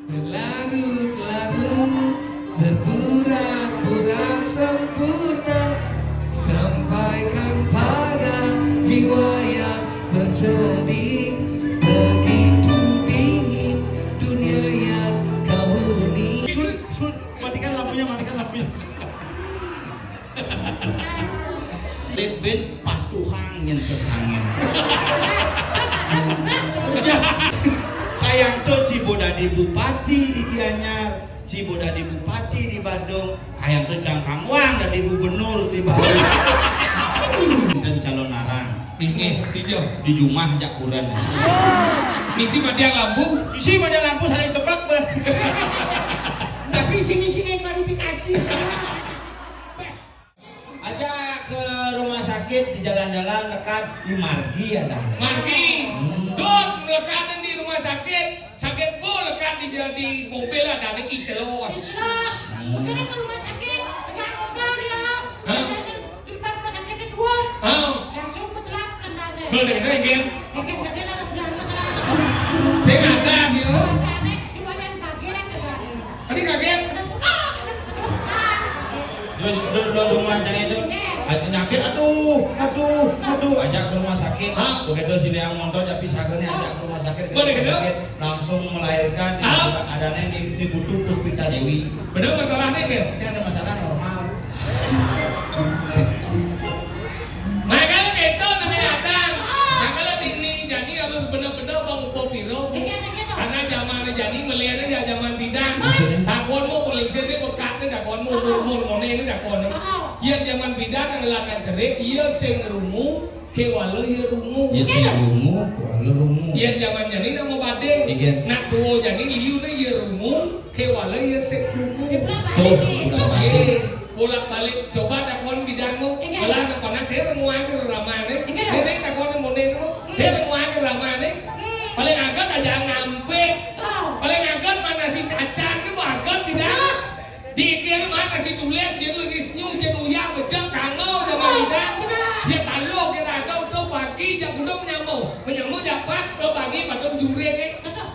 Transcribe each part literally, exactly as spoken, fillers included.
Berlarut-larut, berpura-pura sempurna. Sampaikan pada jiwa yang bersedih, begitu dingin dunia yang kau huni. Sun, Sun, matikan lampunya, matikan lampunya. Lét bén patuhang nyén sesangin. Kayang to cibo dadi bupati di Gianyar, cibo dadi bupati di Badung, kayang to cangkang wang dadi gubernur di Badung. Dan calon arang. Inggih, ijo. Di jumah jak kuren. Misi matiang lampu. Misi matiang lampu saling tebak, Bang. Tapi sing sing klarifikasi. Ajak ke rumah sakit di jalan-jalan dekat di margi ada. Margi. Hmm. Dot melekat di rumah sakit. Sakit bu lekat di, di mobil ada, ada icelos. Icelos. Hmm. Makanya ke rumah sakit, enggak ngobrol ya. Hah? Di depan rumah sakit itu. Hah? Langsung pecelap kena saya. Betul, betul, betul. Mungkin tadi ada udah masalah. Saya nggak ada, ya. Ada aneh, lumayan kaget, ada. Tadi kaget. Ada buka, ada buka. Terus, terus, terus, rumah saya itu. Iya. Ada nyakit, aduh, aduh, aduh, ajak ke rumah sakit. Hah? Begitu si Liang montor, tapi sagenya ajak ke rumah sakit. Boleh, gitu? Sakit, langsung melahirkan, hah? Adanya di, di butuh Puspita Dewi. Bener masalahnya, Bel? Saya ada masalah normal. Makanya gitu namanya Adam. Makanya dini jadi harus bener-bener mau ngumpul piro. Karena zaman jadi melihatnya ya zaman bidan. Maksudnya? Takon mau polisi ini berkat nih takon mau umur mau ini takon. Yang zaman bidan yang ngelakan cerik, iya sing rumu, kewala iya rumu. Iya sing rumu, kewala rumu. Iya zaman jadi nama bading. Iya. Nak tua jadi liu nih iya rumu, kewala iya sing rumu. Tuh, udah pasti. Iya. Bolak-balik, coba takon bidanmu. Iya. Lah, nak panak dia renguang ke ramane. Iya. Dia takon model mu. Dia renguang ke ramane. Hmm. Paling agak aja ngampe. Oh. Paling agak mana si cacan ke warga bidan. Dikir mah kasih tulen, jén leuris nyu, jén uyah, becek, kanggo, sama lidah. Benar. Dia taluh, dia rada, utuh, bagi, jak gudung, nyamuk. Menyamuk, jak pat, utuh, bagi, padung, juré, eh.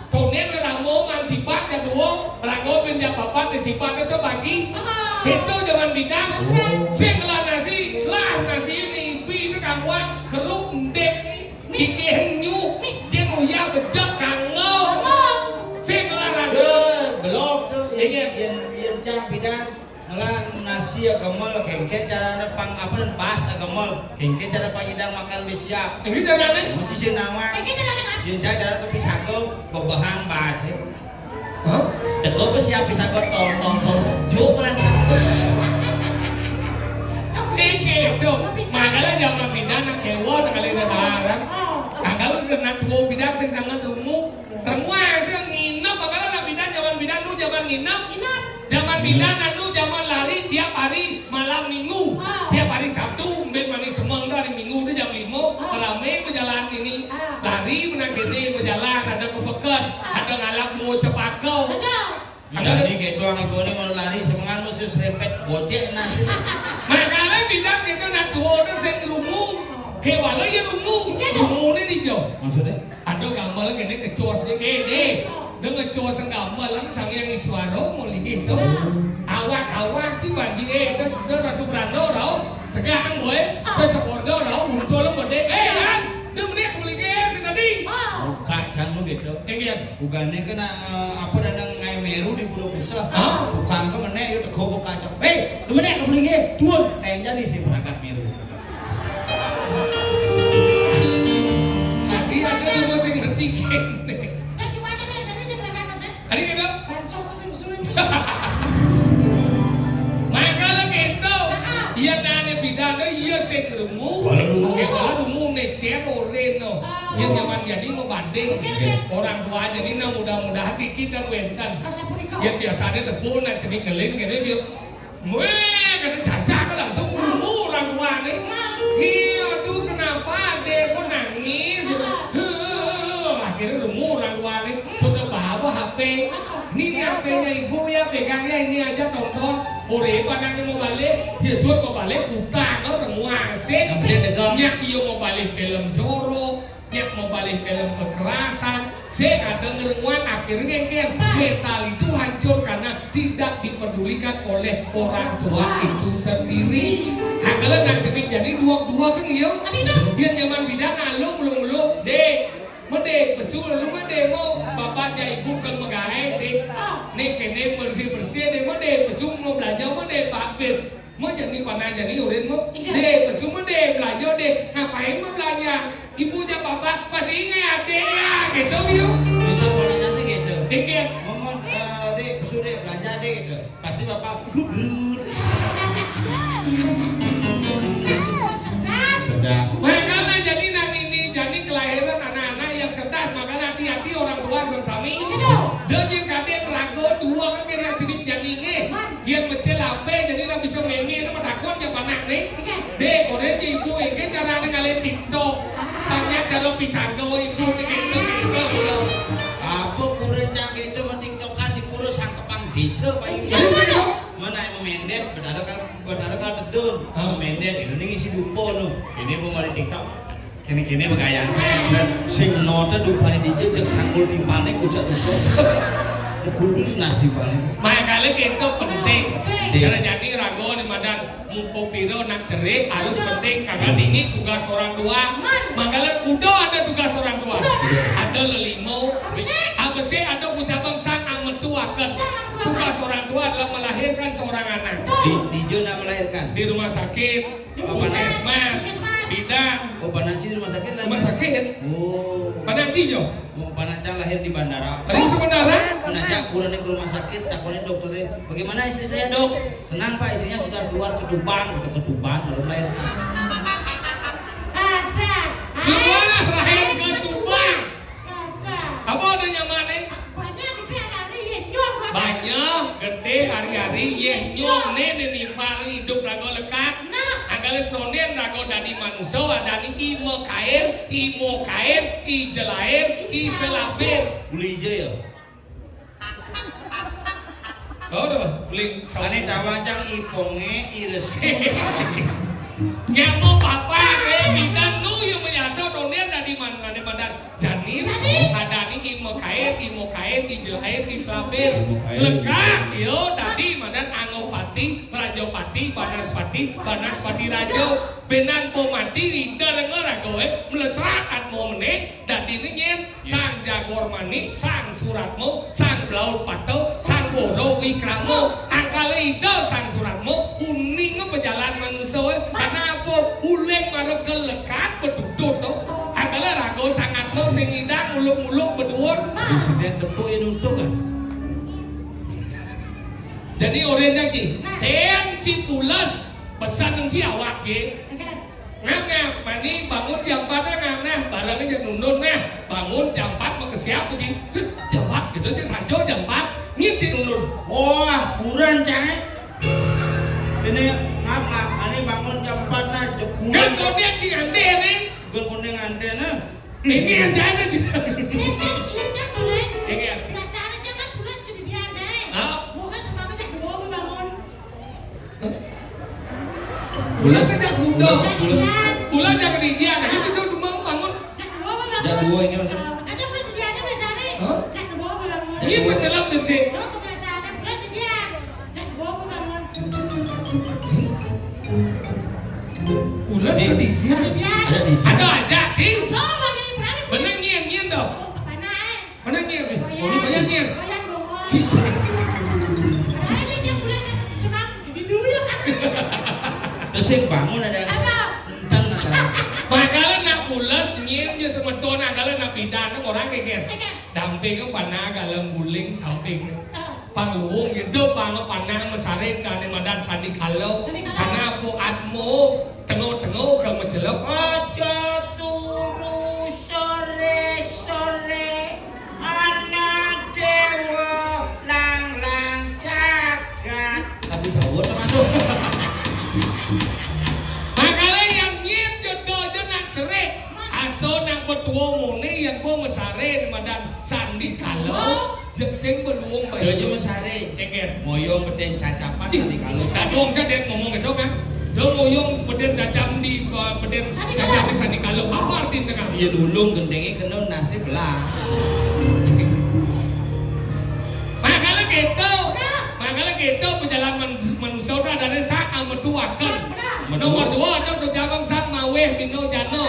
Tonén, ramo, man, sipat, jak duo, rago, bin, jak papat, bin, sipat, utuh, bagi. Ah. Itu zaman bidan. Oh. Sing lah nasi, lah nasi ini, pi, itu, kangguan, keruk, endek. Kikih nyu, jén uyah bejek kanggo. Sing laras. Yé, belok to. Inggih. Yén, yén cang bidan, ngelah nasi agemel, kéngkén carané pang, apa, dan bas agemel. Kéngkén cara panyidang makan bé siap. Inggih carané. Muci sing nawang. Inggih carané, Mas. Yén cang cara kopi sago, bebehang bas, ya. Hah? Teko apa siap bisa kok tong, tong, tong. Jo, pelan, pelan. Sing kéto. Makanya zaman pindah nak kéwon kali ini barang. Kagak lu kena tua bidan sing sangat rumu. Semua sing nginep, makanya nak bidan zaman bidan lu zaman nginep. Zaman bidan anu zaman lari tiap hari malam minggu. Ah. Tiap hari Sabtu, mbén manis semeng tu hari Minggu tu jam lima, ah, ramé berjalan ini. Ah. Lari menang kene berjalan, ada ke peken, ah, ada ngalap mau cepaka. Saja. Ada jadi gitu, ang ibu ni mau lari semengan mesti serempet gojek nah. Makanya bidan gitu nak tua tu sing rumu. Kewala ya rumu. Iya dong. Rumu ni di jauh. Maksudnya? Ada gambar kene kecos ni, eh, eh. Dia ngecos gambar lang Sang Hyang Iswara mau linggih tu. Awak-awak si banji, eh, dia, dia Ratu Branda rau. Tegak ang boy. Dia seporda rau, untul model. Eh, kan? Dia meniak mau linggih si tadi. Buka cang lu gitu. Eh, iya. Bukannya kena, eh, apa dan ngai meru di Pulau Besar. Hah? Bukan ke menek, yuk, teko buka cang. Eh, dia meniak mau linggih. Tuan, kayak jadi si perangkat meru. Jadi ada juga sing ngerti kene. Saya coba aja deh, tapi saya berangkat, Mas, ya. Tadi gitu? Bansos sing sulit. Makanya gitu. Iya, nane bidan, iya sing rumu. Walau rumu. Oke, walau rumu, necen, oreno. Ah. Yang zaman jadi mau banding. Oke, oke. Orang tua jadi nah mudah-mudahan dikit dan wenten. Asal punika. Yang biasanya tepung, nah, cenik ngelin, gitu, dia. Weh, kata Caca kan langsung, "Uh, orang tua nih." Iya, aduh, kenapa adek kok nangis? Heh, akhirnya udah mau orang tua nih. Sudah bawa H P. Ini nih H P-nya ibu ya, pegangnya ini aja tonton. Ore panangnya mau balik, dia suruh mau balik, utang orang nguasé. Yang penting dagang. Nyak iyo mau balik film jorok. Nyak mau balik film kekerasan, saya ada ngerenguan akhirnya kan mentali Karena tidak dipedulikan oleh orang tua itu sendiri. Angkala nak cenik jani dua-dua kan iya. Yén nyaman bidan alung ulung-ulung, Dék. Medé pesu lalu medé mau bapak ja ibu kal magaé, Dék. Né kéné bersih-bersih, Dék, medé pesu mau belanja, medé babis. Mau jani panah jani urin mau. Iya. Dé, pesu mau dé belanja dé. Ngapain mau belanja? Ibu ja bapak pasti ingat adé ya, gitu yuk. Itu bolanya sih gitu. Dikit. Momon, eh, dé, pesu dé belanja dé gitu. Pasti bapak gugrut. Cerdas. Makanya jadi nak ini, jadi kelahiran anak-anak yang cerdas, makanya hati-hati orang tua sami. Itu dong. Dan yang kadé rago dua kan kena cenik jani né. Yén mecil apé, jani nak bisa mémé, nak takon ja panak né. Dé, orén ja ibu, éngkén carané ngalih TikTok. Tanya cara pisaga ibu né kéto, kéto, kéto. Apa kurang cang kéto mah TikTokan di pura sangkepang désa, Pak. Iya, bener. Mana yang memendek, benar kan, benar kan tedun. Hah? Memendek, ini ngisi dupo no. Ini mau ngalih TikTok. Kéné-kéné pagayaan sing nota dupané dija jeg sanggul timpalné kocak dupa. Gulung ngarti paling. Mangkala kéto penting. Dé. Cara jani raga né madan mupo pira nak cerik harus penting kagak sini tugas orang tua. Mangkala kuda ada tugas orang tua. Ada lelimo. Abesik ada ucapan sang ametuaken. Tugas orang tua adalah melahirkan seorang anak. Di, dija nak melahirkan. Di rumah sakit. Puskesmas, bidan. Oh, Pananci rumah sakit lah. Rumah sakit. Oh. Pananci jo. Oh, Pananca lahir di bandara. Tadi masuk bandara? Pananca kurangnya ke rumah sakit, takonin dokternya, "Bagaimana istri saya, Dok?" "Tenang, Pak, istrinya sudah keluar ke Tuban." Kata, "Ke Tuban baru melahirkan." Ada. Keluar lahir ke Tuban. Apa ada nyaman, eh? Banyak gedé hari-hari yé nyong. Banyak gedé hari-hari yé nyong né, né nimpal idup raga lekad. Nah. Angkala senonin raga dadi manusa, adané i makair, i mokair, i jelair, i selabir. Uli ija ya. Aduh, paling sané tawang cang ipongé, i resik. Nyamo papa, eh, bidan nu ya mayasa donen dadi man-, madan janin, adané i makair, i mokair, i jelair, i selabir. Lekad, yo, dadi madan Angopati, Prajapati, Banaspati, Banaspati Raja. Bénan po mati, ida lenga raga, eh, mlesrak atma menék, dadiné nyén. Sang Jagor Manik, Sang Suratma, Sang Blaud Pata, Sang Gora Wikrama. Angkala ida Sang Suratma, uning pajalan manusa, eh. Karena apa? Uling mara kelekad bedudut, to. Angkala raga Sang Atma sing ngidang muluk-muluk beduur. Presiden tepuk ya nuntuk, ah. Jadi orang lagi, ten cipulas pesan ci awak, ya. Ngap, ngap, mani bangun jam empat nah, ngap nah, barang aja nunun nah, bangun jam empat makesiap, Cing. Heh, jam empat gitu aja saja jam empat, ngip Cing nunun. Wah, kurang, Cang. Ini ngap, ngap, mani bangun jam empat nah, jeguran. Kan konek Cing ande nih. Bukan konek ande nah. Ini aja ada juga. Saya kan iya, Cang, Sule. Iya. Biasanya Cang kan pulas ke dia ande. Ah. Bukan sebabnya Cang dua bangun. Kula sejak muda. Kula, kula jangan India. Nah, itu semua bangun. Jam dua ini, Mas. Hah? Ini mencelam di sini. Kula sejak India. Ada aja, sih. Bener, nyen, nyen, dong. Mana nyem? Boyan. Boyan nyem. Boyan bongol. Cicing. Ayo, cicing, mulai, cicing. Sebab, bibi dulu, yuk. Terus yang bangun ada. Apa? Enteng ada. Makanya nak pulas nyem ya semeton, kalau nak bidan orang kayak gini. Iya. Damping panah dalam guling samping. Ah. Pang luung gitu, pang panah mesarin kane madan sandikala. Sandikala. Karena apa atmo tengok-tengok ke macelep. Aja turu sore-sore, anak dewa lang-lang jagat. Lagu Jawa termasuk. Makanya yang nyin jodoh aja nak cerik. Aso nak betua mone yang gua mesarin madan sandikala. Jek sing beluung bae. Dia aja mesare. Engger. Moyong beden cacapan. Ih, tadi kalau sadé wong sadé ngomong gitu kan. Dia moyong beden cacam di, eh, beden cacam di sandikala. Apa artinya kan? Iya dulu gendengnya kena nasib lah. Nah, kalau gitu, Itu perjalanan man-, manusia tu adalah sang ametuaken. Nomor dua, ada perjalanan sang maweh bina jana.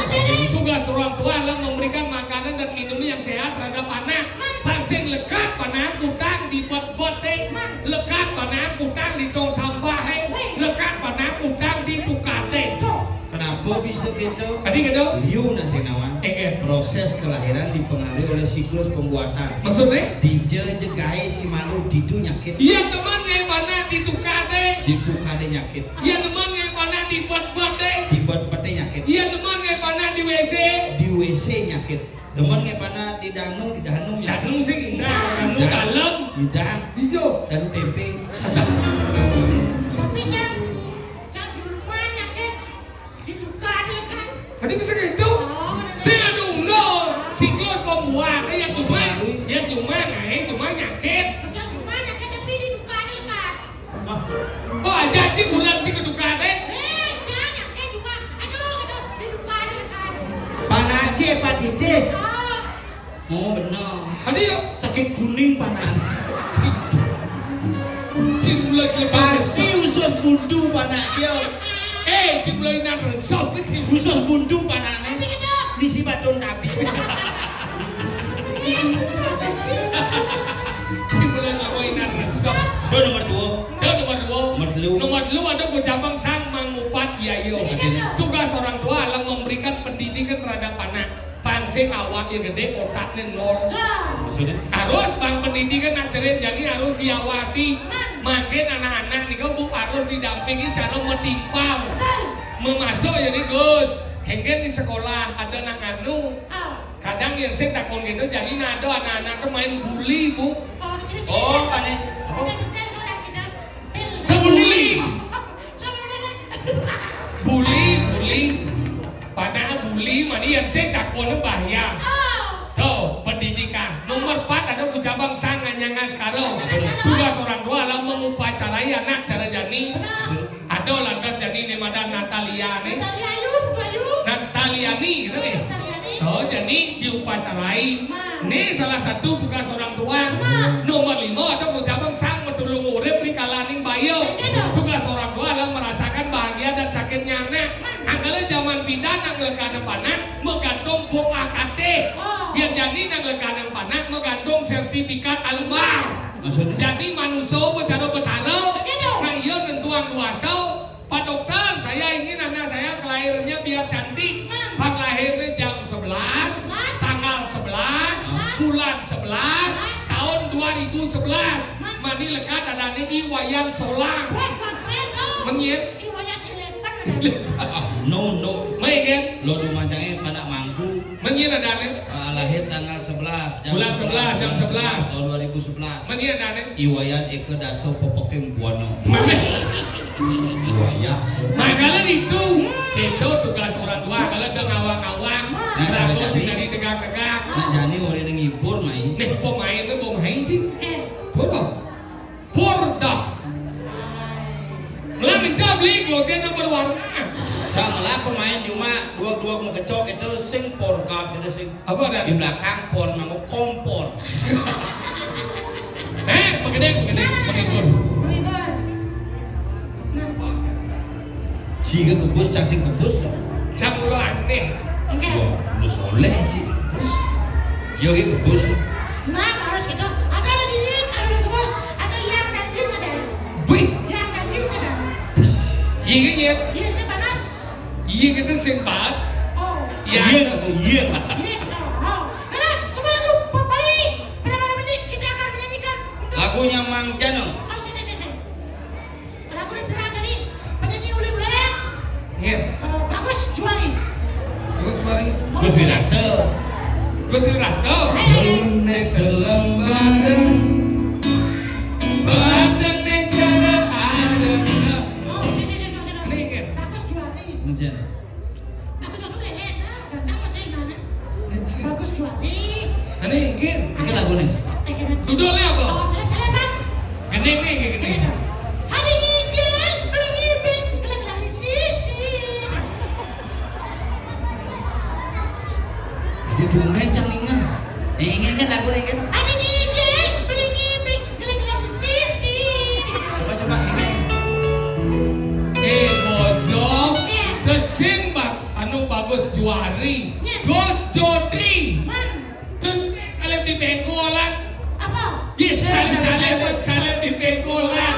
Tugas orang tua adalah memberikan makanan dan minum yang sehat terhadap anak. Pang sing lekad panah kutang di bet-bet, eh. Lekad panah kutang di tong sampah, eh. Lekad panah kutang di tukad, eh. Kenapa bisa gitu? Tadi gitu. Liu nan sing nawang. Inggih. Proses kelahiran dipengaruhi oleh siklus pembuatan. Maksudnya? Dija ja gaé si malu ditu nyakit. Iya teman ngai panah di tukadé. Di tukadé nyakit. Iya teman ngai panah di bet-beté. Di bet-beté nyakit. Iya teman ngai panah di W C. Di W C nyakit. Demen ngai panah di danu, di danu nyakit. Danu sing indah, danu dalem. Indah. Ijo. Danu tempe. Tapi jang, jang julma nyakit. Ditukar ya kan? Tadi bisa gitu. Oh, kenapa? Saya ada ulo, siklus pembuahan, yang cuma, yang cuma, nah, yang cuma nyakit. Yang cuma nyakit, tapi ditukar ya kan? Oh, aja cik bulan cik ditukar, eh. Eh, jangan nyakit juga. Aduh, aduh, ditukar ya kan? Panace, Pak Titis. Oh. Oh, bener. Tadi yuk. Sakit kuning panas. Cimblek lepas. Pasti usus buntu panas, yo. Eh, cimblek inan resep, cim-, usus buntu panas. Misi batun tapi. Cimblek apa inan resep? Yo, nomor dua. Yo, nomor dua. Nomor dua. Nomor dua ada bocah bang sang mangupat ya, yo. Tugas orang tua adalah memberikan pendidikan terhadap anak. Pang sing awaknya gedé, otaknya nol. Maksudnya? Harus pang pendidikan nak cerit jani harus diawasi. Makin anak-anak nika bu harus didampingi cara metimpal. Memasuk jadi Gus. Hengen di sekolah ada nang anu. Kadang yang sing takon gitu, jadi nado anak-anak tuh main bully, Bu. Oh, pane. Apa? Bully. Bully, bully. Padahal bully mani yang sing takon bahaya. Tuh, pendidikan. Nomor empat ada ucapan sang anyanga sekarang. Tugas orang tua adalah mengupacarai anak cara jani. Ada lantas jani ini madan Natalia nih. Natalia Ayu, Ayu. Natalia nih, gitu nih. Natalia nih. Tuh, jani diupacarai. Nih salah satu tugas orang tua. Nomor lima ada ucapan sang metulung urip di kalaning bayo. Tugas orang tua adalah merasakan bahagia dan sakitnya anak. Angkala zaman pidan nang lekana panak, magantung bok akate. Biar jani nang lekana panak, magantung sertifikat albar. Maksudnya? Jadi manusia becara betara, nah iya nentuan kuasa. Pak dokter, saya ingin anak saya kelahirannya biar cantik. Pak lahirnya jam sebelas, tanggal sebelas, bulan sebelas, tahun dua ribu sebelas. Mani lekad adanya I Wayan Solas. Weh, keren tuh. Mengin. I Wayan Ilepan. Ah, no, no. Mengin. Lo dumancangnya pada mangku. Mengin adanya. Ah, lahir tanggal sebelas, jam bulan sebelas, sebelas, jam bulan sebelas, sebelas, tahun dua ribu sebelas. Mengin adanya. I Wayan Eka Daso Pepekeng Buana. Mengin. I Wayan. Makanya itu, itu tugas orang tua. Kalau udah ngawang-ngawang, nah, belagu sih dari tegak-tegak. Nah, jani orang yang ngibur, mai. Nih, pemain tuh pemain sih. Eh. Bodoh. Porda. Melah mencablik, losen yang berwarna. Cang lah pemain cuma dua-dua mau kecok itu sing porgap itu sing. Apa ada? Di belakang por, mangko kompor. Eh, pegedé, pegedé, pegedé. Jika kebus, cang sing kebus. Cang ulo aneh. Wah, lu soleh, Ci. Terus? Yo, gitu, kebus. Nah, harus gitu. Ada, ada dingin, ada udah kebus, ada yang dan yang ada. Wih. Yang dan yang ada. Iya, iya. Iya, ini panas. Iya, kita sempat. Oh. Iya. Iya, iya. Iya, kita. Oh. Nah, nah, semuanya tuh, Pak Pali. Pada malam ini kita akan menyanyikan untuk lagunya Mang Jano. Oh, si, si, si, si. Lagu udah viral tadi, penyanyi Uli Buleleng. Iya. Eh, Bagus Juari. Bagus Juari. Gus Wirata. Gus Wirata. Selune selem badan. Badane cara ada. Oh, si, si, si, si, si. Ini, iya. Bagus Juari. Njen. Aku satu lele, nah, ganteng masih mana? Njen. Bagus Juari. Ini, iya. Iki lagu nih. Eh, kena. Judulnya apa? Oh, seleb-seleban. Gending nih, kayak gini. Hari ini, belum ini, gelap-gelap di sisi. Jadi tumben cang ninga. Eh, ini kan lagu nih kan. Hari ini, belum ini, Sing bak anu bagus juari. Terus Jodri. Terus kalau di bengkolan. Apa? Iya, saya saya saya saya di bengkolan.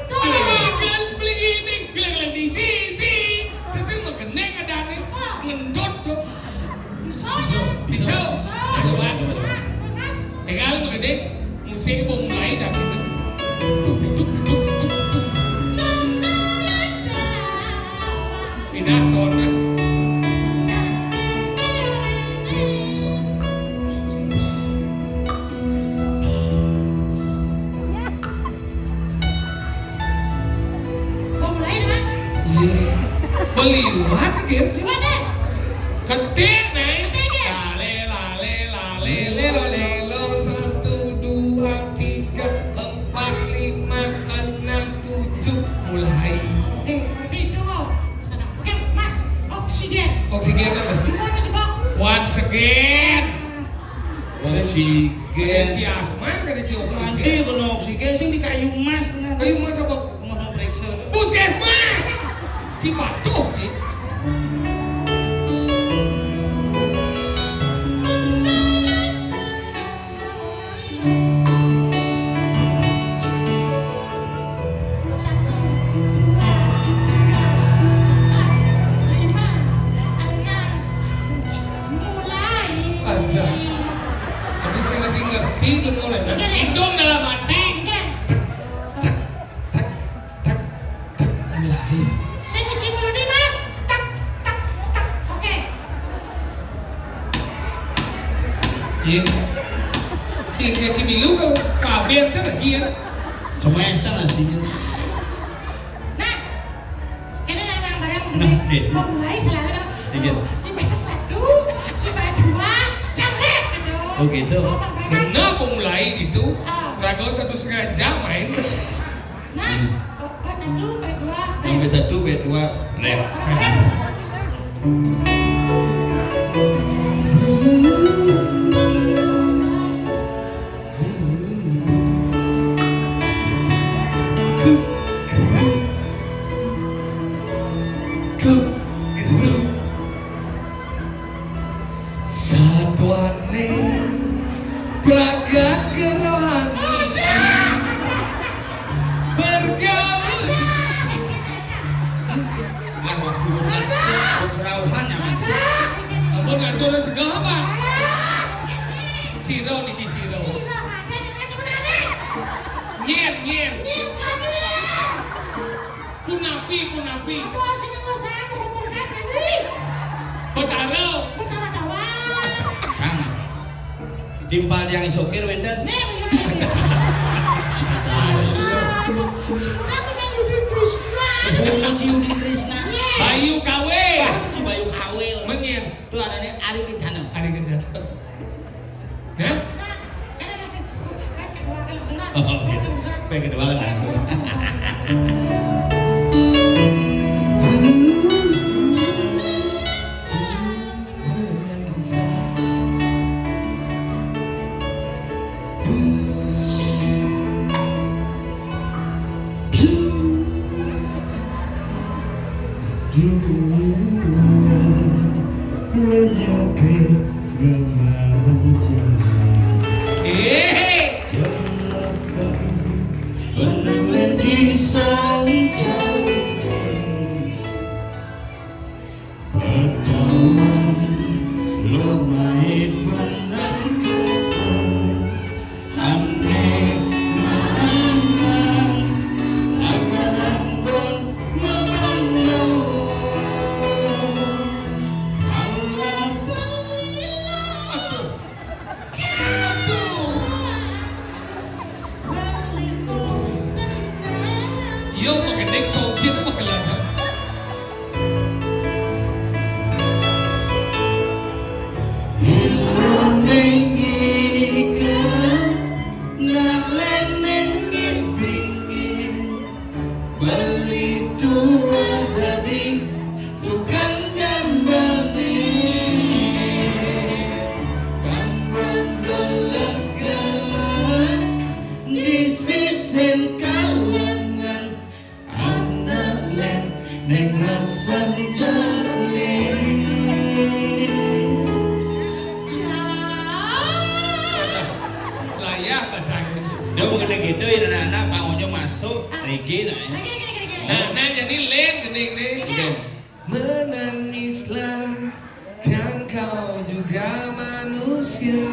Beli ini, beli ini, beli di sisi. Terus yang mengenai ada nih. Ngendut tuh. Bisa. Bisa. Coba. Tinggal mengenai musik mau mulai dari Pindah sono. Mau mulai, Mas? Iya. Beli liwat, Gir. Liwat deh. Gede, Neng. Gede, Gir. Lale, lale, lale, lelo, lelo. Satu, dua, tiga, empat, lima, enam, tujuh. Mulai. Oke, berarti itu mau. Senang. Oke, Mas. Oksigen. Oksigen apa? Gimana coba? Once again. Oksigen. Ada Ci Asma, ada Ci Oksigen. Nanti kena oksigen sing di kayu mas. Kayu mas apa? Mas mau periksa. Puskesmas. Cipatuh, Ci. Satu, dua, tiga, empat, lima, enam, tujuh. Mulai. Ada. Tapi saya lebih ngerti itu mulai. Oke, deh. Hitung dalam hati. Oke. Tak, tak, tak, tak, mulai. Sing isi mulutnya, Mas. Tak, tak, tak. Oke. Iya. Sing kayak Cimilu kau kabeh terus, iya. Cuma esa lah sih. Nah, kene nang barang. Nah, iya. Pemulai selalu. Iya. Sing satu, sing dua, jam rep gitu. Oh, gitu. Oh, Bang Preman. Benar, pemulai itu. Ah. Raga satu setengah jam main. Nah, oh, pas satu, pas dua, rep. Sampai satu, pas dua, rep. Rep. Satuane pragat kerohani bergaul. Lah, waktu kerauhan ya, Mas. Ampun, ngatur segala, Pak. Siro niki siro. Nyen, nyen. Kunapi, kunapi. Apa sing nganggo sayang berumur kasih, nih? Betara. Betara Dawan. Sama. Timpal yang sokir wenten. Nih, iya, iya. Aduh, sudah tuh yang Yudi Krishna. Oh, si Yudi Krishna. Iya. Bayu Kawe. Wah, si Bayu Kawe. Menyen. Tuh adanya Ari Kencana. Ari Kencana. Hah? Oh, oke. Pengen kedua langsung. Eh. Iya, pakai nek sokin apa kelana? Beli tua dadi tukang jambal nih, kang golek-golek di sisin kalangan anak lek Dia bukan gitu ya, anak-anak, Bang Ojo masuk, reggae lah ya. Nah, nah, jadi Len, gini, gini. Iya. Menangislah, kan kau juga manusia.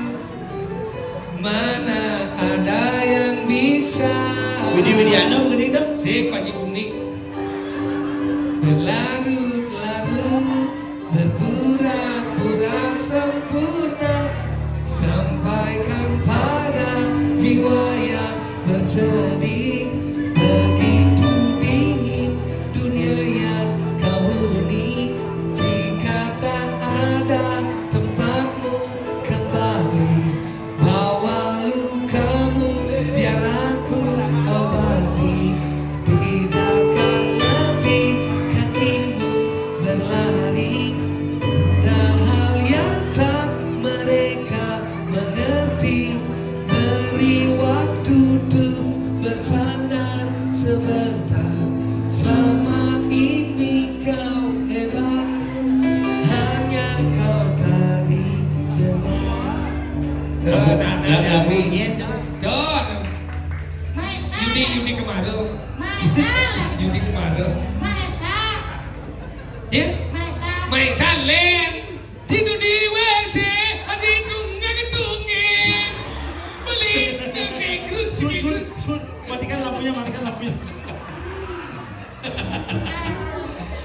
Mana ada yang bisa. Widi Widiana begini dong. Si Panji Unik. Berlarut-larut, berpura-pura sempurna. Sampaikan pada jiwa yang bersedih. Begitu dingin dunia yang kau huni. Jika tak ada tempatmu kembali, bawa lukamu, biar aku obati. Tidakkah nanti kakimu berlari? Padahal yang tak mereka mengerti. Beri waktu untuk bersandar sebentar. Selama ini kau hebat, hanya kau tadi dengar. Lagu, lagu, lagunya tuh. Don. Maesa. Yudi, Yudi Kemaro. Maesa. Yudi Kemaro. Maesa. Ya? Maesa. Maesa, Len. Tidur di W C, di tunggang-tunggang. Beli, Sun, Sun, Sun, matikan lampunya, matikan lampunya.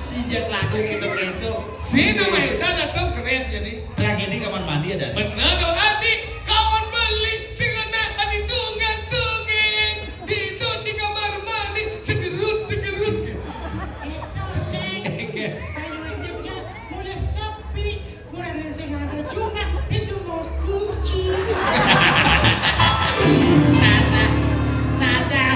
Sejak lagu gitu-gitu. Si nama Esa datang keren jadi. Tragedi kamar mandi ada. Bener dong, Adi. Kawan beli, sing enak, Adi tunggang-tunggang. Di itu di kamar mandi, segerut, segerut gitu. Itu sih. Oke. Ayo aja, Cak. Mulai sepi. Kurang sing ada juga, itu mau kunci. Nada, nada.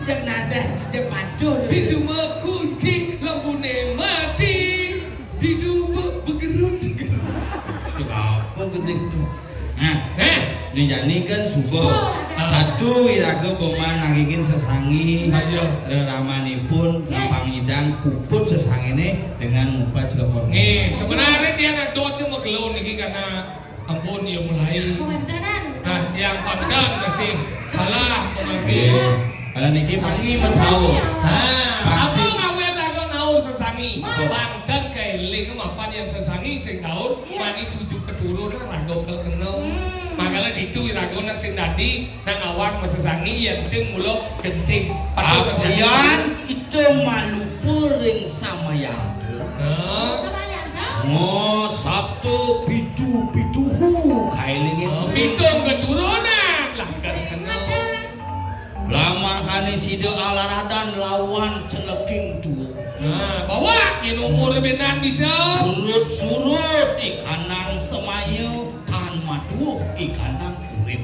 Jek nada, jek pacul. Pintu mau kunci, lampune mati. Didu be-, begerut. Apa gede tuh? Nah, eh, ini jani kan subuh. Subuh. Satu iraga boman nangingin sesangi. Ayo. Reramanipun gampang nyidang puput sesangine dengan ngupat celokor. Nih, sebenarnya dia nak dot cuma kelon niki karena ampun ya mulai. Kewentanan. Nah, yang konten masih salah mengerti. Iya. Kalau niki pangi mesau. Nah, apa ngawen lagu nau sesangi? Betul. Banten kailing mapan yang sesangi sing taun, iya, mani tujuh keturunan raga kal kenal. Hmm. Makanya ditu iraga nak sing dadi, nang awak masesangi yang sing mula genting. Padahal apian itu malupu ring samayang. Nah. Ngo sabda pitu pituhu kailingin. Oh, pitung keturunan. Lah, kan kenal. Lah, mangkane sida alaradan lawan celeking duwa. Nah, bawa yen umur benan bisa. Surut-surut ikanang semaya, tan maduh ikanang urip.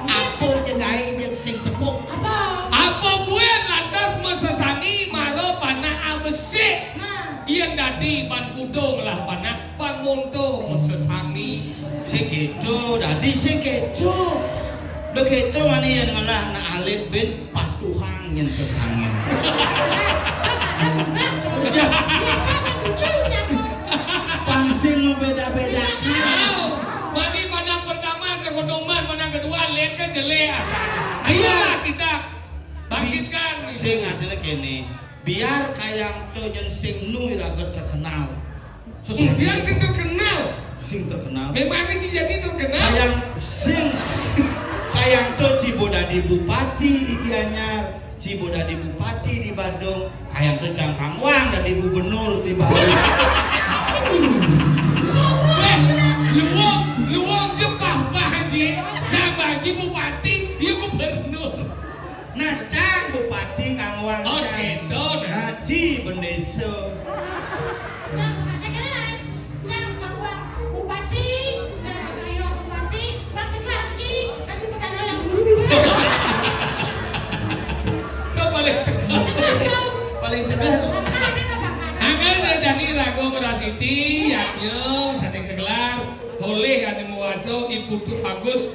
Apa jengae yang sing tepuk? Apa? Apa buin lantas masesangi mara panak abesik? Nah. Yen dadi pan kudung lah panak, pan monto masesangi. Sing kedo, dadi sing kedo. Lho kedo mani yen ngelah nak alit bin patuhang yen sesangin. Ya. Pan sing beda-beda. Mani panak pertama ke Gunung Man, panak kedua lihat ke jelek asal. Ayolah kita bangkitkan. Sing artinya kene, biar kayang to yen sing nu iraga terkenal. Sesuatu. Dia sing terkenal. Sing terkenal. Memangnya Ci Jani terkenal? Kayang sing, kayang to Ci Bo dadi bupati di Gianyar, Ci Bo dadi bupati di Badung, kayang to Cangkang Wang dadi gubernur di Badung. Eh, luwung, luwung jepah Pak Haji, Cang Haji bupati, ya gubernur. Nah, Cang bupati Kang Wang. Oh, Cang. Gitu, nah. Nah, Ci bendesa. Cang, kasih kira lain. Cang, Kang Wang, bupati, nah, ayo bupati, Bang Teguh Haji, nanti bukan yang guru. Kau paling tegas. Tegas, Bang. Paling tegas. Angkat ada, Bang. Angkat ada, jadi ragu merasiti, ya, yo, sate kegelar, oleh anu muaso, Ibu Agus,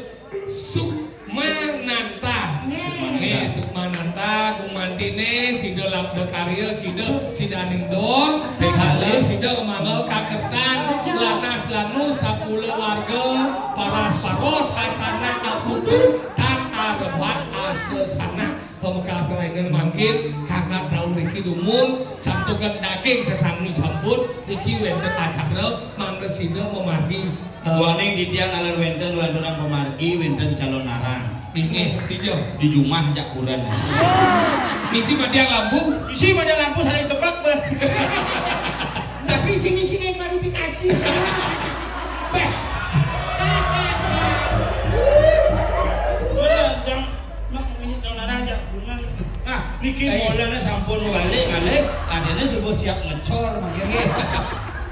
Sukmananta. Nggih. Nggih, Sukmananta, gumantine, sida labda karya, sida, sidaning don, dalem, sida mangga kakertan, lanas lanus, sakula warga, paras paros, asana aputu, tan Pamekasna mangkin, kakang rauh niki dumun, santukan daging sesami sampun, niki wénten acara mangda sida mamargi, eh, Waning titiang naler wénten nglanturang pamargi, wénten calonarang. Inggih, dija. Di jumah jak kuren. Misi matiang lampu? Misi matiang lampu saling tebak, Bang. Tapi sing-sing klarifikasi. Béh. Bener, Cang. Mak, ini calonarang jak kuren. Nah, niki Ayo. Modalnya sampun balik malih, adéné subuh siap ngecor mangkin nggih.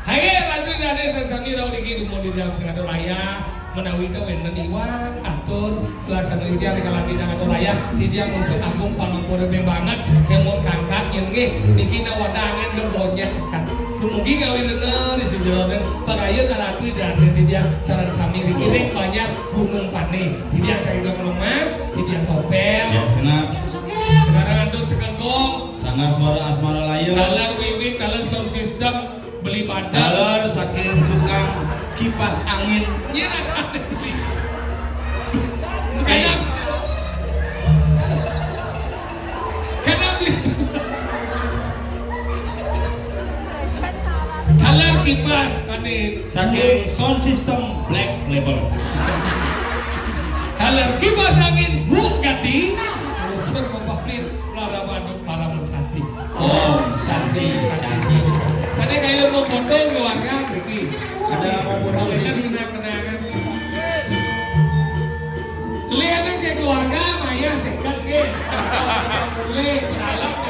Haye, lanjut adé sesami rauh niki dumun di dalam sengatur raya, menawi ta wénten iwang, atur, laksana titiang rikala di dalam sengatur raya, titiang ngusut agung panampura banget, kémon kangkat nggih, nggih, niki nawadangan gegornya kan. Dumugi gawi rena di sejeroning pagaya karatu dan titiang sareng sami niki ring Banjar Gunung Pane. Titiang saking Gunung Mas, titiang Topel. Ya, senap. Sareng Andus Sekegong. Sanggar Suara Asmara Layu. Taler Wiwit, taler sound system, beli badak. Taler saking tukang kipas angin. Iya, ada. Kadang, kadang beli. Taler kipas angin. Saking sound system Black Label. Taler kipas angin Bugatti. Langsung mempamit para waduk para mesati. Om Santi, Santi. Sané kaya mau foto keluarga mriki. Ada mau foto sisi. Tenang, tenang. Lihat ke keluarga, maya sekat ke. Mulai dalam.